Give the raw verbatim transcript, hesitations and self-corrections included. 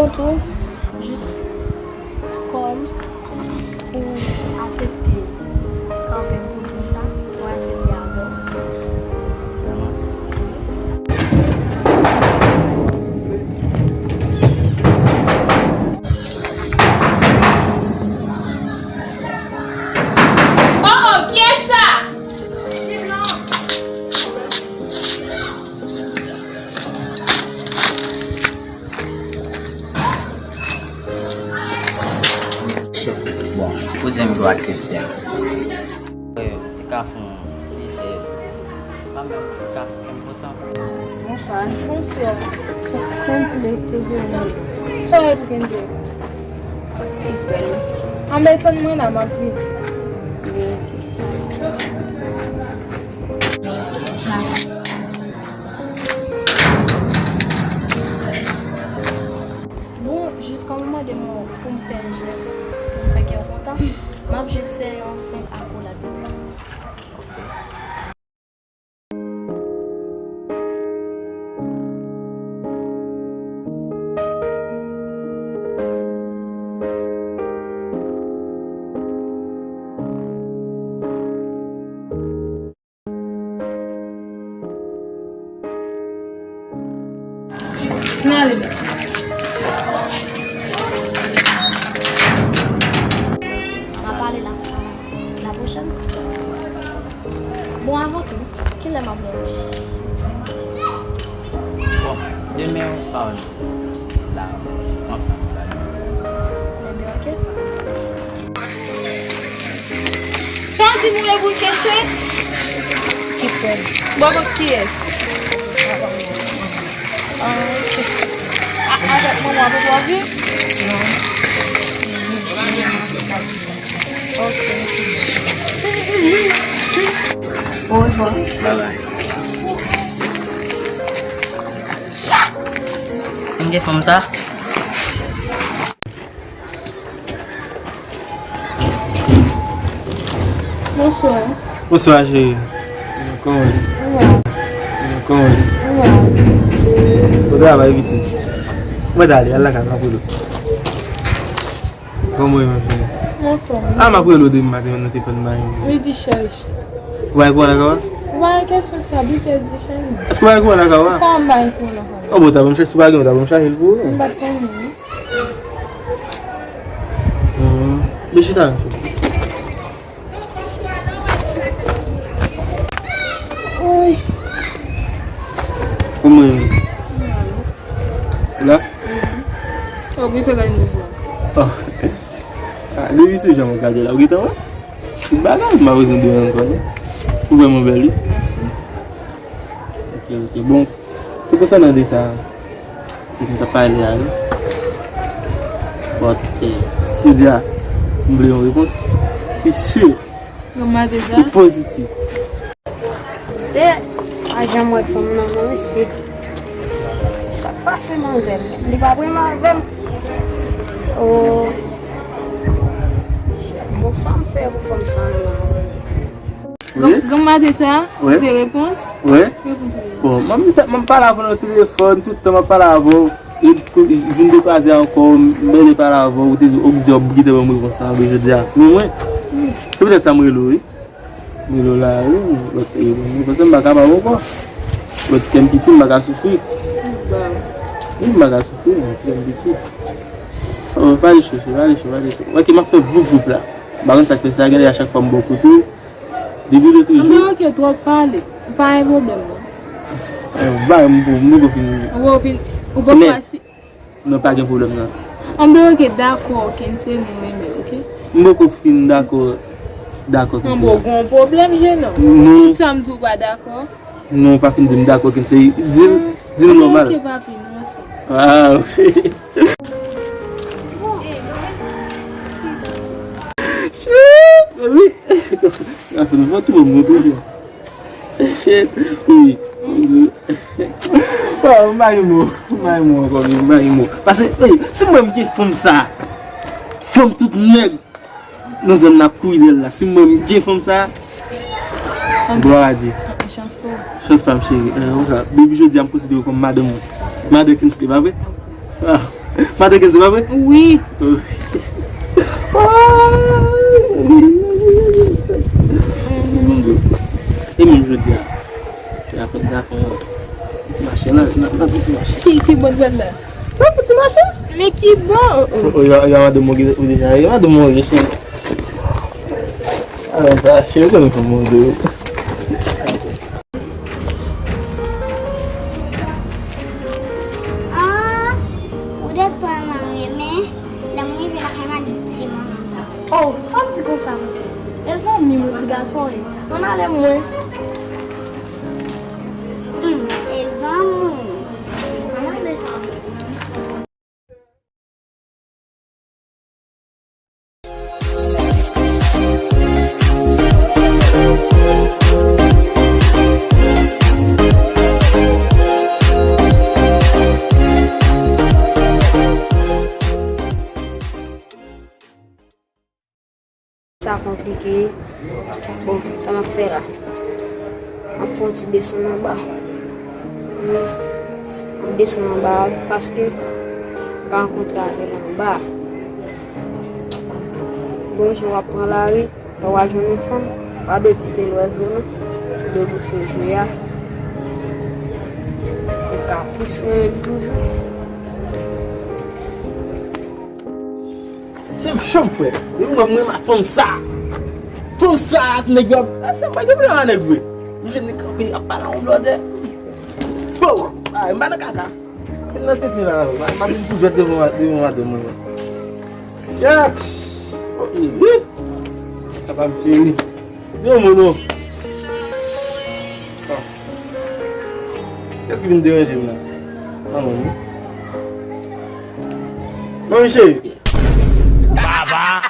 Tou, jis kòm ou aksepte kanpe pou di m sa, mwen aksepte avè w. Vrèman? Oh, oh, kiyès sa? Bon, ou di m pou aksepte a. Frè, m te ka fè yon ti jès. Pa menm te ka fè m kontan. Bonswa, bonswa. Kendy te vini. Sa w ye pou Kendy? Ti frè l. Anben, tann mwen la, m ap vini. Bon, jis kòm ou mande m pou m fè jès, pou m fè kè w kontan, m ap jis fè yon senp akolad pou ou. N a pale la, la pwochèn. Bon, avan tou, kilè m ap wè w? Bon, demen, pa wè m. La, m ap tann ou la. Demen, oke. Sa w di m ou e bouke, se? Ti frè m. Bò kot kiyès? Ah, oke. A, avèk manman w ap viv? Non. Oke. Orevwa. Bye bye. M gen fanm sa? Bonswa. Bonswa, cheri. Kòman w ye? Kòman w ye? Bon travay, pitit. Mwen t ale, al lakay mwen, m ap rele w. Kòman w ye, ma cheri? Mwen anfòm. A, m ap rele w demen maten, nan telefòn mwen. Li di chèch. Ou pa gen kouran lakay ou a? Ou pa gen kesyon sa, bitè di chèch. Èske ou pa gen kouran lakay ou a? Kòman m pa gen kouran lakay mwen? An bon, ta ban m chaje, si w pa gen, ou ta ban m chaje l pou ou. M pa t konnen. Hmm. Men chita, cheri. Oy. Kòman w ye? Ou la? Oh, pou sa gade mwen. Oh. Ah, depi se jan mwen gade la, ou gentan wè? Tout bagay, m pa bezwen di ankò, non. Ou vrèman bèl, wi. Mèsi. Ok, ok. Bon, se konsènan de sa ke m t ap pale a, wi. But, eh, jodi a, m vle yon repons ki si, ki pozitif. Se pa janm wè fanm nan, non, se sa k pase manzè, li pa premye avè m. Oh. Bon, sa m fè pou fanm sa menm? Wi. Granm-, granmmaten sa, wi, te repons? Wi. Repons wi. Bon, mwen, mwen pale avè w nan telefòn, tout tan mwen pale avè w, e pou, vin dekwaze ankò, m bèle pale avè w, ou te di, ou di, w ap gentan ban m repons sa, men jodi a. Men mwen, wi, se poutèt sa m rele w, wi. M rele w la, wi, lòt, e, mwen panse m pa kapab ankò. Lòt ti kè m piti, m pa ka soufri. Wi, m pa ka soufri, non, ti kè m piti. Oh, pa gen cho, pa gen cho, pa gen cho. Wè ke m ap fè voup voup la. M pa konn sa k fè sa, genlè a chak fwa m bò kote w. Depi lòt jou. Anben, ok, twòp pale. Pa gen pwoblèm, non. Eh, ba, m pou, m poko fin. Ou poko fin, ou poko fin. Non, pa gen pwoblèm, non. Anben, ok, dakò, Ken, se nou renmen, ok? M poko fin dakò, dakò, Ken. Anben, ou gon pwoblèm, jeune homme? Non. Tout sa m di w pa dakò? Non, ou pa fin di m dakò, Ken, se, di m, di m nòmal. Anben, ok, papi, nou ansanm. Ah, ok. Shit, wi. Afè nou fè yon ti mo mwen toujou. Shit, wi. Oh, m pa gen mo, m pa gen mo ankò, m pa gen mo. Paske, ey, si m wè m gen fanm sa, fanm tout nèg nan zòn nan ap kouri dèyè l la, si m wè m gen fanm sa, glwa a Dye. Chans pa w. Chans pa m, cheri. Eh, konsa, depi jodi a, m konsidere w kòm madanm mwen. Madan Kinsley, pa vre? Ah. Madanm Kenzo, pa vre? Wi. Oh. E menm jodi a, y ap fè yon ti mache nan, nan, nan ti mache. Ki, ki bò n pral la? Nan ti mache? Men ki bò? Oh, oh. Ou, ou, y a, y a madanm ou deja, y a madanm ou gen chen. Ah, sa, cheri, ou konnen kòman ou ye. Ah, ou detann renmen, lè m rive lakay m al di manman. Oh, sa w di konsa, pitit? E zanmi m, ti gason, wi. Ann ale, mwen. Hmm, e zanmi. Ann ale. Sa konplike. Bon, sa m ap fè la? M ap fè yon ti desann anba. Wi. M ap desann anba paske m ka rankontre avè l anba. Bon, jan w ap pran lari, lè w al jwenn yon fanm, pa dwe kite l wè je w non. Dwe bouche je a. Ou ka pouse l toujou. Se m chanm, frè. Depi mwen, mwen renmen fanm sa. Fanm sa ak nèg yo. Ase m pa gen pwoblèm ak nèg vre. M jwenn li kanpe ap pale a yon blòdè. Bon, ay, m pa nan kaka. Men nan tenten la, m pa, m pa vin pou jwèt devan, devan madanm mwen. Yèt! Oh, Jezi! Papa m cheri. Di yon mo non. Ah. Kiyès ki vin deranje m la? Manman m wi. Manmi cheri. Baba.